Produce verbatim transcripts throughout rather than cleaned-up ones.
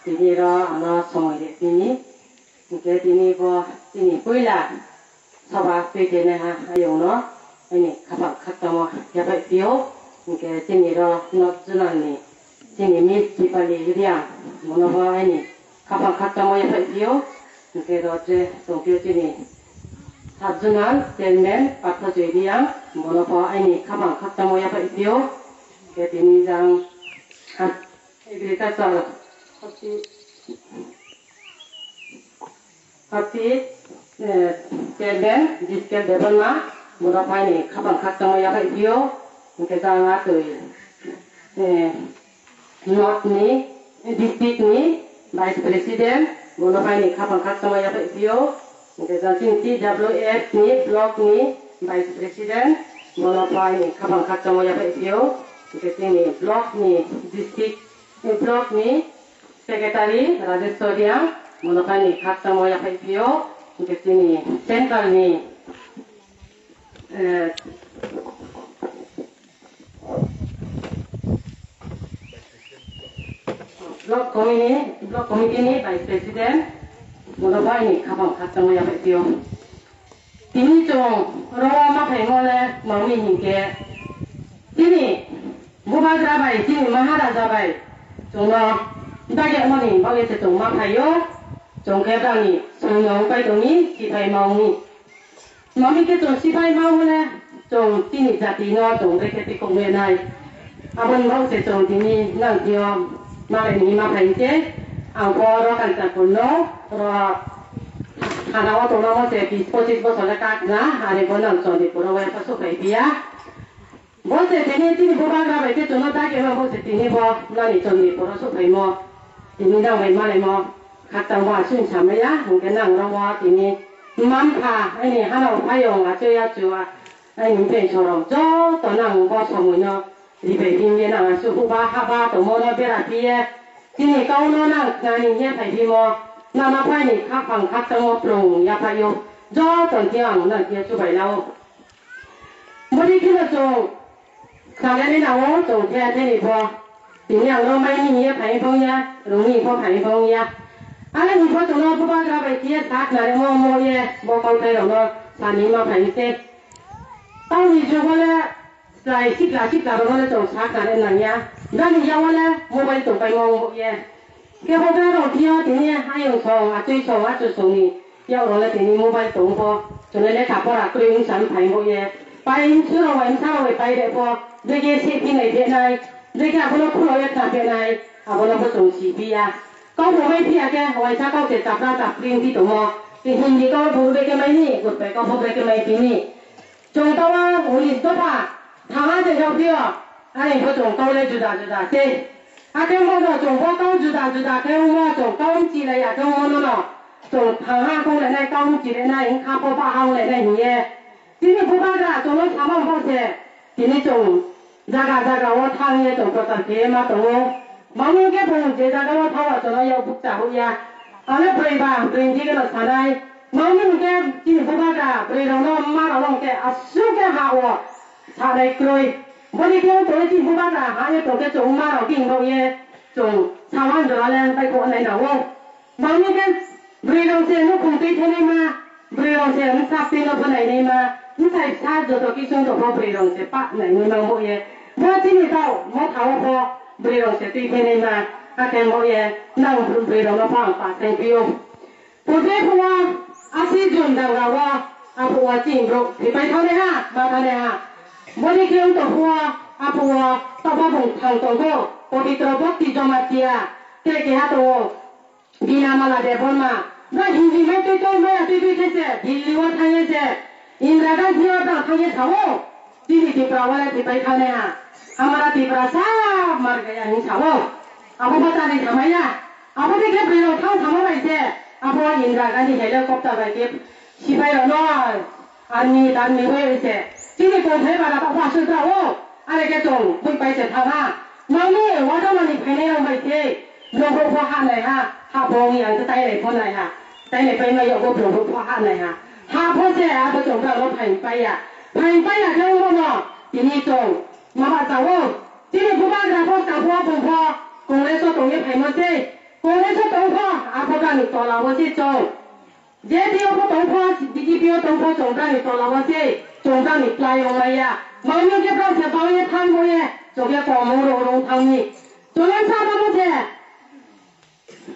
Tini ro ano somoi ri tini. Hingke tini bo chini puila soba twi tene ha ayung no ani khapang khaktamo yaphai pio. Hingke chini ro nok junang ni chini Miss Dipali Riang bono bo ani khapang khaktamo yaphai pio. Hingke ro je tongpio chini sub junang chairman Patha Joy Riang bono bo ani khapang khaktamo yaphai pio. Hingke tini jang ha Agriculture, Hati, Hati, eh, Chairman, Diskel Debbarma, bono phaini khapang khaktamo yaphai pio, hingke jang atwi, eh, North ni, district ni Vice President, bono phaini khapang khaktamo yaphai pio, hingke jang chini T W F ni block ni Vice President, bono phaini khapang khaktamo yaphai pio, hingke chini block ni district Ni block ni secretary Rajesh Choria, bono phaini khaktamo yaphai pio, hingke chini central ni, eh, block committee, block committee ni vice president, bono phaini khapang khaktamo yaphai pio. Tini chwng ro ma phaimole mangmi hinkhe, chini bubagra bai, chini maharaja bai chwngno dagyakmani bagwi se chwng ma phaio, chwng khe bangni chwngno wngpai tongni siphai ma wngni. Mangmi khe chwng siphai ma wngmole chwng chini jatino chwng brekhe tikoknai. Aboni bagwi se chwng tini nang tio malaini ma phai hinkhe ang pho ro Kanchanpurno ro Thana o tongna mo se bis pochis bosor le kak na, ani bo nang Chandipur o wngkha sukhai pia. Bo se tini tini bubagra bai khe chwngno dagi ma bo se tini bo nani Chandipur o sukhaimo. Tini nang bai malaimo khaktang bo aswk samaya, hwnkhe nang romo tini mampha ani hano phayong achoi achu a, ani pension rok joto nang bo somoi no Ribai himye nang aswk huba haba tongmo no bera phiye, chini kau no nang khnani himye phai phimo, nana phaini khaphang khakchangmo plung yaphaio, joto ni ang nang phiya chubai lao. Boni kheno chwng khnanani nango, chwng phiya theni pho, tini ang no mai ni himye phai phongya, rung ni pho phai phongya. Ani ni pho chwng no bubagra bai phiye sak nare mo mo ye, bo kau thai rok no sani ma phai se. Tau ni jugo le Chwrai sikla sikla rok no chwng sak nang nangya. Gani yago le mobile tong pai mo wng ye. Kebo bera rok thio tini ayung song, achoi song, achu song ni yak rok le tini mobile tong pho. Chwng le lekha pora kwrwi wng san phai mo ye. Pai wng su rok bai wng sa rok bai pai de pho. Jege se phi nai phe nai. Jege abo no phulo ye kha phe nai. Abo no pho chwng si phi ya. Kau bo mai phi ya khe, waisa kau se chapra chapri wng phi tong mo. Hindi kau bo beke mai ni, gutpai kau bo beke mai phi ni. Chwng tawa ulis dopha thangha se jok phio, ani bo chwng kau le juda juda se. Akhe mo no chwng bo kau juda juda khe wngmo chwng kau mchi lai ya khe wngmo no no. Chwng thangha kong le nai kau mchi le nai wngkha pho bahang le nai hiye. Chini bubagra chwng no sama bo se. Tini chwng jaga jaga o thang ye chwng prochar khe ma tongo. Mangwi khe bwrwi je jaga o thawa chwngno yak bukcha hukya. Ano bwrwi ba bwrwi dige no sanai. Mangwi hwnkhe chini bubagra bwrwi rokno ma rok no hwnkhe aswk khe ha o sanai kwrwi. Boni khe tongwi chini bubagra ha ye tongkhe chwng ma rok bini rok ye chwng sawan jora le bai kok nai rok o. Mangwi khe bwrwi rok se nukhung twi thenai ma. Bwrwi rok se wngsa twi no pho nainai ma, bwsai sa joto kisu wng tong pho bwrwi rok se pa nainai ma bo ye. Bo chini tao motha o pho bwrwi rok se twi phainai ma, hakhe bo ye nang bwrwi rok no pho ang pa sai phi o. Purbe phuo asi June danga o aphuru chini borok thwipai thanai ha, ma thanai ha. Boni khe wng tong phuo aphuru tobo bung thang tongo, Pabitra Bhakti Jamatia, tei keha tongo. Bina Mala Debbarma, bwrwi Hindi mai twi twi maya twi twi khe se Delhi o thang ye se Indira Gandhi o tang thang ye sao, chini Tripura o le thwipai thanai ha, hamara Tripura sa mar gaya hin sao, abo bo chari thamaya, abo de khe bwrwi rok thang thangma bai se, abo Indira Gandhi helicopter bai khe sipai rok no Army, army bai se. Chini tongthai bara ta wasuk da o. Are khe tong, bui pai se thang ha. Nangni watamani phainai rok bai se. Nogo pho ha nai ha. Ha bong yang se tai nai pho nai ha. Tai nai pai ma yogo bro pho ha nai ha. Ha pho se abo tong ta lo phain pai ya. Phain pai ya khe mo no. Tini tong. Ma ba ta o. Chini bubagra pho ka pho bong pho. Congress o tong ye phaimo se. Congress o tongpha, a photo ni tola o se chong. J D O pho tongpha, B J P o tongpha, chong brani tola o se, chong brani plai o maya. Mami ke brang se bang ye thang bo ye, chong ye kom o rong rong thang ni. Chong ye sa ba mo se.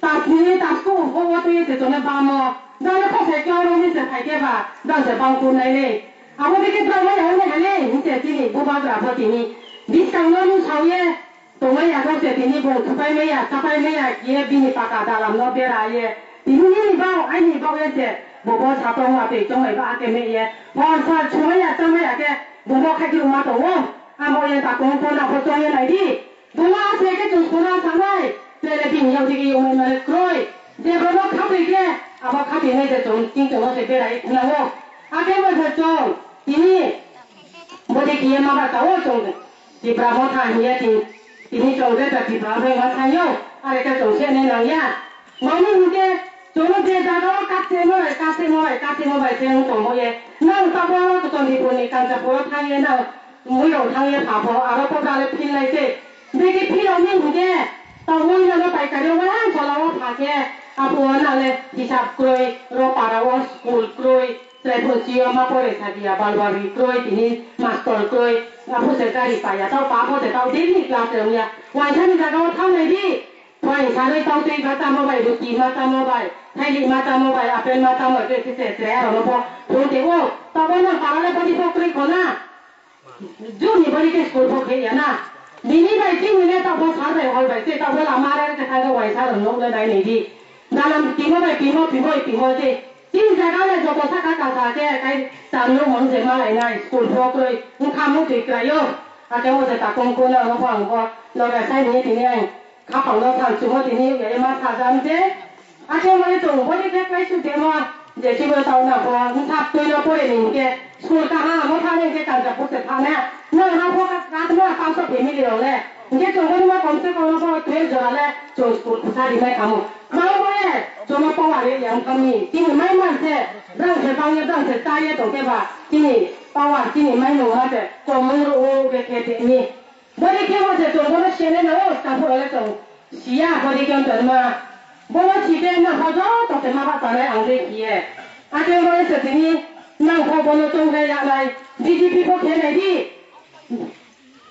Tasni tasku ubo watwi se tongna bamo. Dale khosai khe oro hinse phaikhe ba, dal se bangkuk nai le. Abo dikhe dal wai hwnwi hale, hinse chini bubagra bo tini. Biskang no nu sawi ye, tongmai ya dal se tini bung thupai maya, sapai maya, kiye bini paka dalam no bera ye. Tini nini bau, aini bau ye se, bobo satong watwi tongmai ba ake me ye. Hor sal chumai ya, chamai ya khe, bobo khai khe ruma tongo. Amo ye takung pona bo tong ye nai di. Buma se khe chwng suna sanai, tele bini yau digi yungmai male kroi. Je bono khatwi khe, abo khatwi nai je chwng ching chwng se berai khwnao. Ake bo se chwng, tini, bodi kiye ma ba tao chwng, Tipra motha hiya ti, tini chwng je ta Tipra bai ma sanyo, are khe chwng se ne nang ya. Mani hwnkhe, chwngno je jaga o kaste mo bai, kaste mo bai, kaste mo bai se wng tong bo ye. Nang tabuk o Chondipur ni Kanchanpur o thang ye nang, mui rok thang ye pha pho, aro pho dale phil nai se. Beke phil rok ni hwnkhe, tabuk o nang paikari o wala sola o pha khe, apo o nang le hisab kroi, ro para o school kroi, chwrai pho chi o ma pore sa dia, balbari kroi, tini mastor kroi, apo se gari paya, tao pa pho se tao daily class rok ya. Waisa ni jaga o thang nai di. Phai sarwi tau tei ba tamo bai, ruti ma tamo bai, thaili ma tamo bai, apple ma tamo bai, khe khe se tre aro no bo phone te o, tabo no para le body bo kroi khona. Juni body ke school bo khe ya na. Nini bai chini le tabo sar bai hol bai, te tabo la mare ke thang wai sar no le bai ni di. Dalam timo bai timo, timo timo te. Tin jaga le joto saka kasa khe kai tam no mon je ma lai nai school bo kroi. Wngkha mo twi kraio. Ake mo je takung ko na no bo ang bo. Loga sai ni tini ai. Khapang no sal chungo tini ya ma sajam je. Ake mo to bo ni ke kai su de mo. Je si bo tau na bo. Ni thap tui no pore ni ke. School ka ha mo thane ke kan ja pute thane. Na ha bo ka ka ma pa so family ro le. Nge chungo ni ma kom se kom bo tui jora le. Chong school ku sa di mai kamo. Ma bo ye. Chungo power ye yang kami. Tini mai man se. Dang se bang ye dang se ta ye to ke ba. Tini power tini mai no ha se. Kom mo ro o ke ke de ni. Body khe mo se chwng bono sene na o, takhuk ele chwng siya body khe wng tongma. Bono site na ho joto se ma ba tanai ang de khiye. Ake mo se tini nang ho bono chwng rai ya nai, B J P bo khe nai di.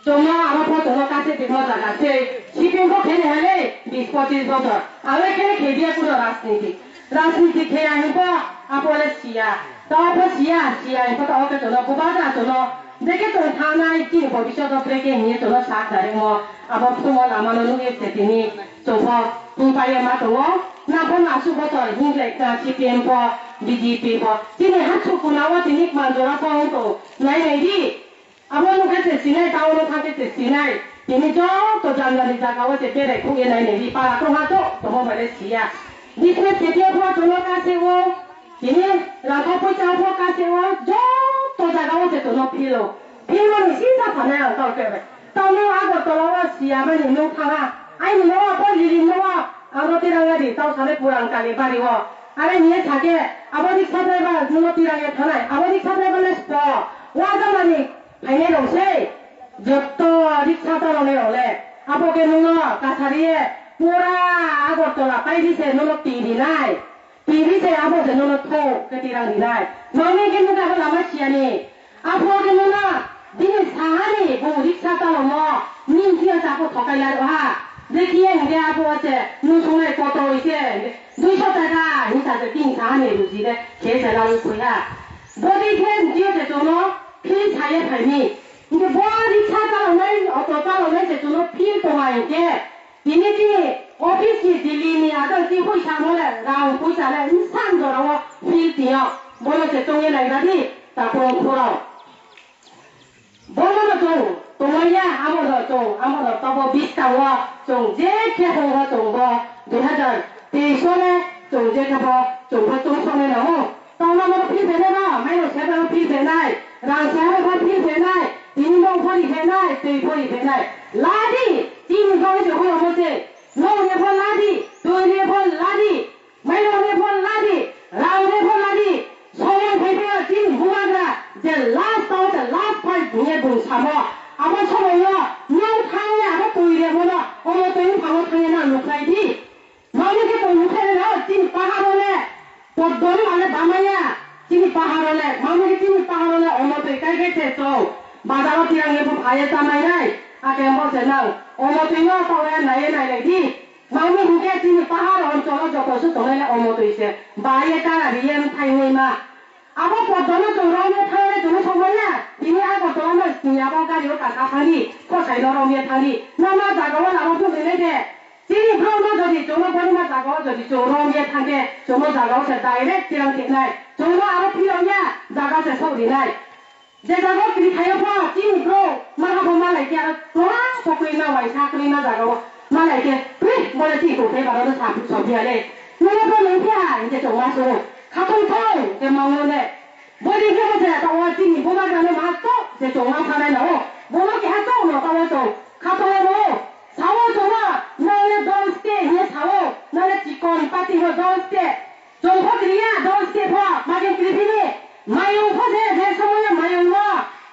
Chwngno abo photo no kase tongma jaga se, C P M bo khe nai hale bis pochis bosor. Ang le khe khe diya kuno rajniti. Rajniti khe ya hinpo apole siya. Tao pho siya, siya hinpo tao khe tono, bubagra tono. Beke tong thanai chini bobisyoto beke hinye tono sak darimo. Abo phumo lamano nugye se tini. Chongpho hingpaiye ma tongo. Nangpho nasu bosor hinglai ka C P M pho, B J P pho. Chini hapsuk kunao tini manjora pho wng tong. Nai nai di. Abo no khe se sinai, tao no thang khe se sinai. Tini joto janjani jaga o se berai khuk ye nai nai di para tong ha to, tomo bai le siya. Business khe tei pho tono ka se o. Tini rangkho poisa pho ka se o. Joto jaga o se tono philo. Phil mani sisa phanai ang tao khe bai. Tao no Agartala o siya mani no thang ha. Aini no pho lili no ang no tirang ya di tao sale purang kali bari o. Are ni sa khe abo riksa driver no tirang ya thanai. Abo riksa driver le spo. Wa jamani. Phainai rok se, jotto riksa chalonai rok le, abo khe nono kasari ye pura Agartala paidi se nono twi rinai, twi ri se abo se nono thok khe twirang rinai. Mami khe nokha lama siyani, abo khe nono bini sahani bo riksa chalomo, nini thia chakho thokai lai rok ha, je khiya hingkhe abo se nusongnai kotor se duiso taka hinsa se bini sahani ruji le khe se lawi thoi ha. Bodi khe jio se chwngno phil saye phaini. Hingke bo riksa chaloknai, auto chaloknai se chwngno phil tonga hingke. Tini chini office ni Delhi ni adang chi pui samo le, rang puisa le, bwsang jora o phil tiyo. Bono se tongye nai badi, tapung khoro. Bono no chwng tongmanya, amo no chwng, amo no tobo biskang o chwng je khe hwngo chwng bo dui hazar teis o le chwng je khe bo chwng bo chwng songnai nango. Tongna mo phil phenai ba, maino seba phil phenai, rang seba phil phenai, tini mong phori phenai, twi phori phenai. Ladi, tini bang se hoyo mo se, nong ne phon ladi, twi ne phon ladi, maino ne phon ladi, rang ne phon ladi. Somo phai phai tini bumagra, je last tao se last fight ne bung samo. Abo somo yo, nong thang ne abo twi ne bono, omo twi phang thang ne na nukhlai di. Dori mane bamaya, chini paharo le, mamo ke chini paharo le omo twi kai ke se chong. Bazaro tirang ye bu phai ye chamai nai, ake mo se nang. Omo twi no tau ya nai ye nai nai di. Mamo hingke chini pahar oncholo joto su tongnai le omo twi se. Ba ye kara ri ye thai nai ma. Abo podono chong rom ye thang le tuni sokmaya. Tini Agartala no sini abo gari o kaka thang di. Kosai no rom ye thang di. Na ma jaga o lama bu nai de. Chini borok no jodi chwngno boni ma jaga o jodi chwng rom ye thangkhe chwngno jaga o se direct tirang tiknai. Chwngno aro phirok ya jaga se sok rinai. Je jaga o kri thaio pho chini borok ma habo ma lai khe aro twlang pokri na waisa kwrwi na jaga o ma lai khe twi bole twi tong thai baro no sa sok ya le. Nini bo nung phiya hinkhe chwng ma sungo khatong thong khe mango le. Boni khe bo se ta o chini bo ma jano ma to se chwng ma phanai na o. Bono keha to no ta o chwng khatong o. Sao chwngno, nole dol ste hwnwi sao, nole chikon pati no dol ste. Chwng pho kriya dol ste pho, magin kripini. Mayung pho se, je somoyo mayung no,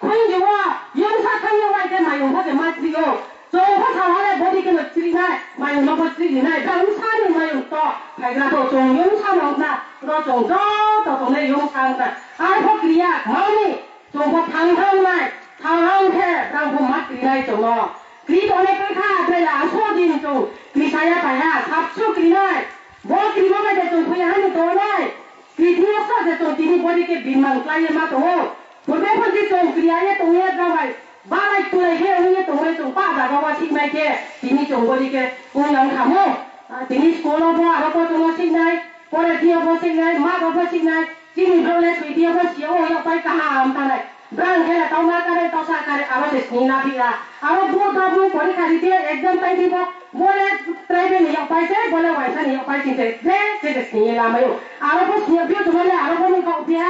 khunju o, yungsa thangyo wai khe mayung pho se ma chrio. Chwng pho sao hale body khe no chrinai, mayung no pho chrinai. Dal sani mayung to, phaigra to chwng yungsa no na, ro chwng joto tongnai yungsa na. Ar pho kriya, mani, chwng pho thang thang nai, thang thang khe, rang pho ma krinai chwngno. Kri tongni kwkha, bela aso din chwng kri saya paiha, sapsu krinai. Bo krima bai de chwng phuya hani tongnai. Kri thwiya sa de chwng tini body khe bimang klaiye ma tongo. Purbe phanti chwng kriya ye tongye jabai. Balai tulai khe wngye tongnai chwng pa jaga wa siknai khe tini chwng body khe wng yang khamo. Ah, tini school o bo aro kochwng o siknai, pore thwiya bo siknai, ma bo bo siknai. Chini borok le sui thwiya bo siya o yok pai kaham tanai. Brang khe le tau ma kare tau sa kare aro se sini na phiya. Aro bo da bo pori khari thwiya exam tai thwibo bo le private ni yok pai se bo le waisa ni yok pai sing se je se se sini la mayo. Aro bo siya bio tuma le aro bo ni kok phiya.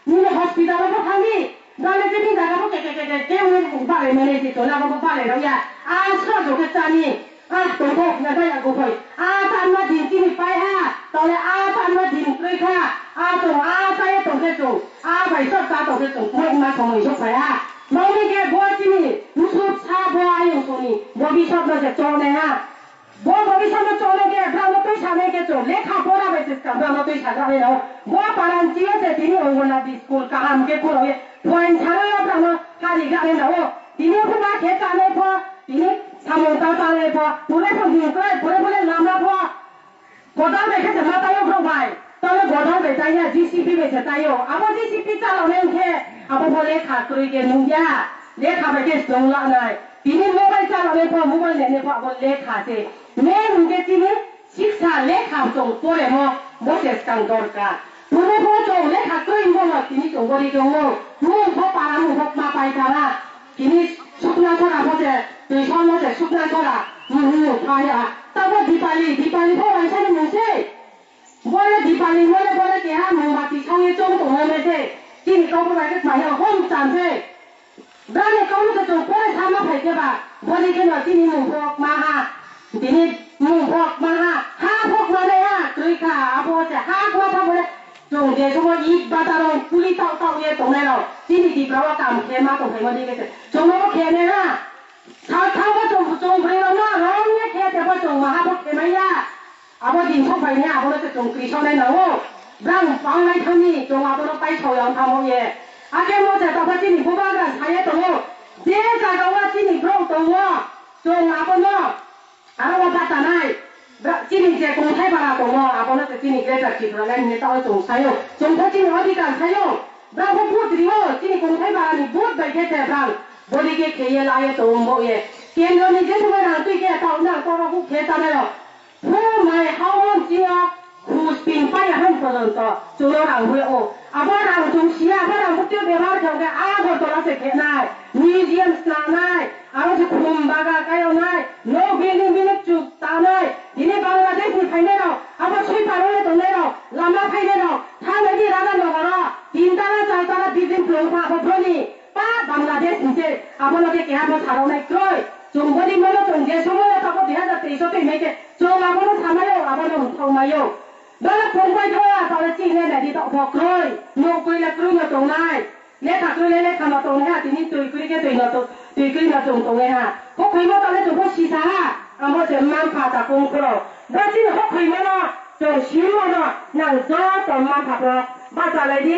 Nini hospital o bo thangni. Brang le je ni jaga bo ke ke ke ke ke wng bale mene si to na bo bale rok ya. A sra jo ke chani. Ah, tongkho, nadai ya gophoi. Ah, tanma din chini pai ha. Tole ah, tanma din kroi kha. Ah, tong, ah, chaya tongkhe chong. Ah, bai sok ta tongkhe chong. Moi ma somoi sok pai ha. Moni ke bo chini, musuk sa bo ayung soni. Bo bisok no se chone ha. Bo, bo bisok no chone ke, brang no tui sane ke chong. Lekha pora bai se skang, brang no tui sagra ne no. Bo paran chiyo se tini ongona di school kaham ke pura ye. Point saro ya brang no hari gare na o. Tini phu ma khe chane pho. Tini samung ta ta le pho, pure pho ding kre, pure pho le lama pho. Godal bai khe se ma tayo bro bai. Tole godal bai taiya, J C B bai se tayo. Abo J C B chalao ne khe, abo bo le kha kroi ke nung ya. Le kha bai khe se dong la nai. Tini mobile chalao ne pho, mobile ne ne pho, abo le kha se. Me nung ke tini Siksa lekha chwng poremo bo se skang dorkar. Puro bo chwng lekha kwrwi wngbo no tini chwng gori tongo. Mung bo para mung bo ma pai tara. Tini sukna sora bo se twi song bo se sukna sora. Mung mung phaya. Tabo Dipali, Dipali bo waisa ni mung se. Bo le Dipali bo le bo le keha mung bati song ye chong tongo me se. Tini kau bo bai khe phaya hom chan se. Brani kaunu se chwng pore sama phai khe ba, boni khe no chini mung phok ma ha. Tini mung phok ma ha, ha phok ma nai ha, twi kha, abo se ha kwa pha bole. Chwng je somo it bata rong puli tau tau ye tongnai rok, chini Tipra o kam khe ma tong phai mani khe se. Chwng no khe nai ha. Sa thang bo chwng, chwng bwrwi rok no rong ye khe te bo chwng ma ha phok khe mai ya. Abo din sok bai ni abo no se chwng kri sok nai nango. Brang bang nai thang ni chwng abo no pai sok yang thang ye. Ake mo se tokha chini bubagra saye tongo. Je jaga o chini bro tongo. Chwng abo no aro o bata nai. Bra-, chini je kongthai bara tongo abo no se chini Greater Tipraland ni tao chwng sayo. Chwng khe chini odhikar sayo. Brang bo vote rio, chini kongthai bara ni vote bai khe te brang. Bodi khe kheye laye to umbo ye. Kendro ni je thumai rang twi khe ta unang to ro hu khe ta nai ro. Phu mai ha on chi ya, khus pin pa ya han pojonto. Chulo rang hui o. Abo rang chung sia, abo rang bukti bemar jong khe a go tola se khe nai. Museum sna nai. Aro je khum baga kayo nai. No building building chuk ta nai. Dini Bangladesh ni phainai rok. Abo sui paro le tongnai rok. Lama phainai rok. Thanai di rana nogoro. Tin tala char tala building plung pha abo broni. Pa Bangladesh ni se abono ke keha bo sarok nai kroi. Chwng boni mano chwng je somoy o tabok dui hazar teis o twi mai khe chwng abono samayo, abono thongmayo. Dole phungbai thaya tole chini nai di tok bo kroi. Nuk kroi le kroi no tongnai. Lekha kroi le lekha no tongnai ha tini twi kroi khe twi no to-, twi kroi no chwng tongnai ha. Hokhoi mo tole chwng bo sisa ha. Amo se man pha ta kung khoro. Bo chini hokhoi mano. Chwng simo no nang joto manpha bo bachalai di,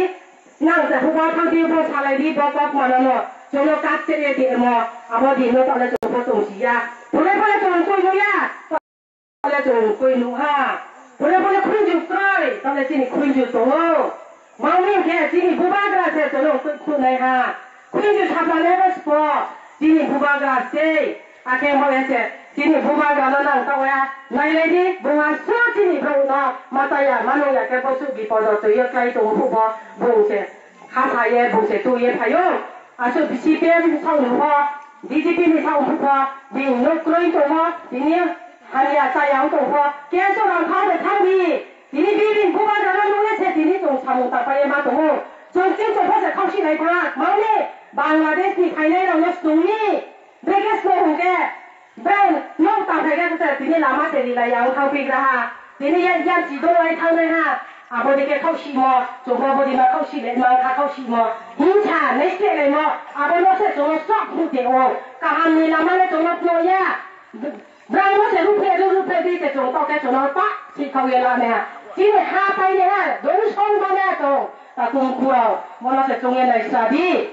nang je huba thang di bo salai di bo kok mano no chwngno kak cheye di mo abo di no tole chwng bo tong siya. Phule phule chwng koi nuya, tole chwng koi nuha. Phule phule khunju kroi, tole chini khunju tongo. Mangni khe chini bubagra se chwng koi khunai ha. Khunju sapla lebo spo, chini bubagra se. Akhe mo ese, chini bubagra no nang tao ya, nailai di, bunga su chini bro no, mata ya, mano ya khe bosu bipodo twi ya klai tong phu bo, bung se, ha sa ye, bung se tu ye phayo. Asu C P M ni sao nung pho, B J P ni sao nung pho, bini nuk kroi tong pho, bini hamya chaya tong pho, keso rang khao de thang di, bini bini bubagra no nung ye se, bini tong samung ta pa ye ma tong pho, chwng chwng chwng pho se khao si nai pha, mani Bangladesh ni phainai rok no sung ni, Brekhe slo hwnkhe, bang nok ta phaikha kwchar tini lama se rila ya wng thang pigra ha. Tini ya yan chi dong lai thang nai ha. Abo dikhe khau simo, chwngno bodi ma khau si le, mang kha khau simo. Hinsa, nai se lai mo, abo no se chwngno sok phu de o. Kaham ni lama le chwngno phno ya. Brang no se ruphe, ru ruphe di te chwng tok khe chwngno pa si khau ye la ne ha. Chini ha pai ne ha, dong song ba ne chwng. Ta kum khurao, mono se chwng ye nai sa di.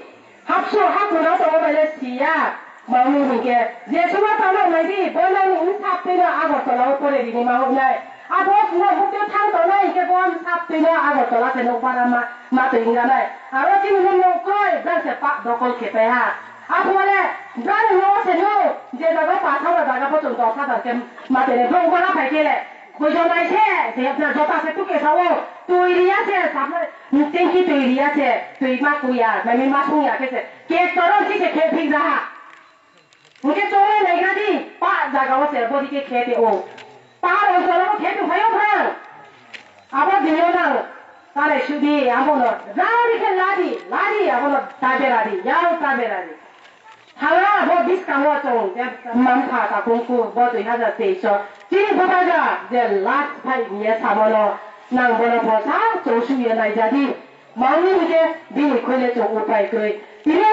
Hapso haphano tongo bai le siya. Mangni hinkhe je suba tamo nai di, bo nangni wng sap twi no Agartala o pore rini ma hwnai. Abo suba hukyo thang tongnai hinkhe bo wng sap twi no Agartala se nuk bara ma, ma twi wng ganai. Aro chini nuk nuk koi, bwrang se pak dokol khe pai ha. Aphole, bwrang no se nuk, je jaga pathar jaga pho chwng dos hajar khe ma twi ne, bwrang bara phai khe le. Koi jomai se, se na jota se tuke sa o, twi riya se, sabna, tengki twi riya se, twi ma kuya, mami ma sung ya khe se, ke toron si se khe phik raha. Hwnkhe chongnai nai gadi, pa jaga o se, bodi khe khe te o. Pahar o jolo khe tu phayo phrang. Abo dino nang, tare sudi, abo no, rari khe ladi, ladi, abo no, tabe radi, yao tabe radi. Hala bo biskango chwng je mampha takungku bo dui hazar teis o chini bubagra je last five year samano nang bono bo sa chwng sui ya naijadi. Mangni hwnkhe bini khwile chwng upai kwrwi. Tini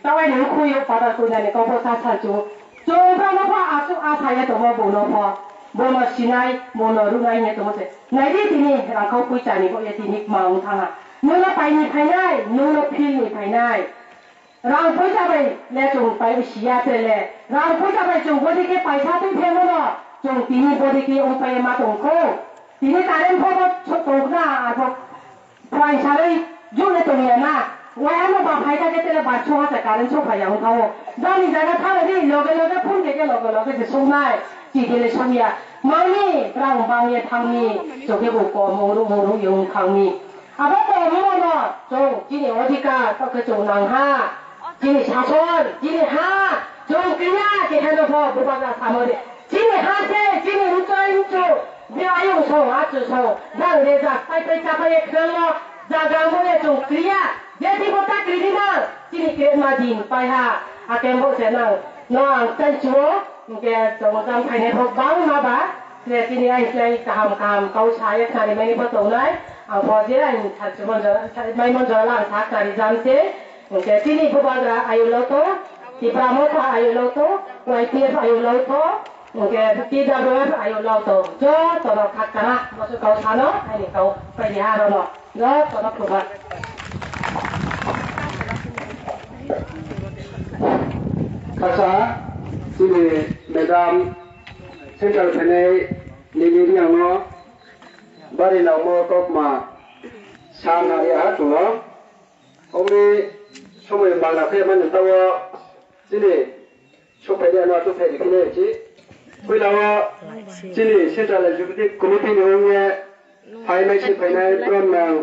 tawai ni khwi o padal kwrwnani kok bo sa sa chwng. Chwng bono bo aswk a sa ya tongo bono bo. Bono sinai, bono rwnai ya tongo se. Naidi tini rangkhau pui chani bo ya tini mang thanga. Nwngno paini phainai, nwngno philni phainai. Rang poisa bai le chwng pai siya se le. Rang poisa bai chwng bodi khe paisa twi phemo no. Chwng tini bodi khe wng pai ma tong kho. Tini current pho bo tong na abo paisa rwi june tong ya na. Wai ano ba phai ta khe tele ba chwng ha se current so phai ya wng kha o. Jani jaga thang ri loge loge phone khe khe loge loge se sung nai. Chi khe le sung ya. Mani rang bang ye thang ni. Chwng khe bo ko mo ru mo ru ye wng thang ni. Abo tongmano chwng chini odhikar tokhe chwng nangha, chini sason, chini ha, chwng kriya kekheno pho bubagra samode. Chini ha se, chini mchoi mchu, biayung song, achu song, jang rejak, pai pai chapai khwlangno, jaga mole chwng kriya, je tipo ta kri di nang, chini kretma din paiha, akembo se nang, no ang thank you. Hingke tongmojang phainai bo bangma ba, je tini ai khlai kaham kaham kau saya khnari mani bo tongnai. Ang bo je ang tharchi monjora, mai monjora lang sa khnari jam se. Hingke tini bubagra ayulo to, Tipra Motha ayulo to, Y P F ayulo to, hingke T W F ayulo to. Jotono khakkana, moso kau sano, ani kau paidi harono. Jotono khulumkha. Khaksa, chini madam central phainai nini riyangno bari nangmo kokma sana ya ha chwngno. Omi somoi mangna khe mani tawo chini Sokphaidi ano aswk phaidi phini chi. Puila o chini Central Executive Committee ni wngye phainai se phainai brom nang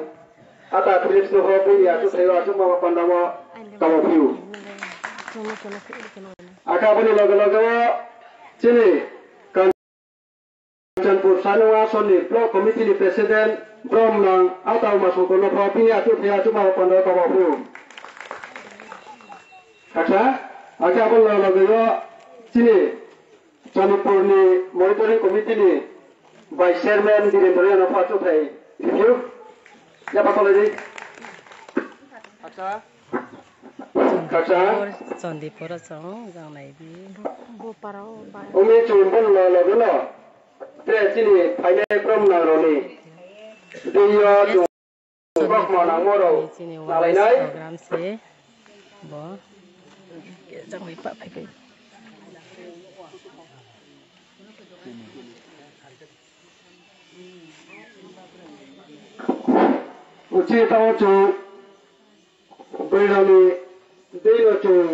Ata Philips no ho bini aswk phaio aswk ma panda o kabo phiu. Aka boni loge loge o chini Kanchanpur Sanung Asonni Block Committee ni President brom nang Ata Uma Songkor no pho bini aswk phai aswk ma panda kabo phuru. Khaksa, ake abo loge loge o chini Chonipur ni Monitoring Committee ni Vice Chairman Birendra no pho aswk phai review. Ya pa tole di. Khaksa. Khaksa. Chandipur chong jang nai di. Umi chumban loge loge no. Chini phainai borok nangrokni twi o chwng kokma nangmorok chini nalainai. Program se bo jangwi pa phaibai. Uchi tamo chwng bwrwirokni twi o chwng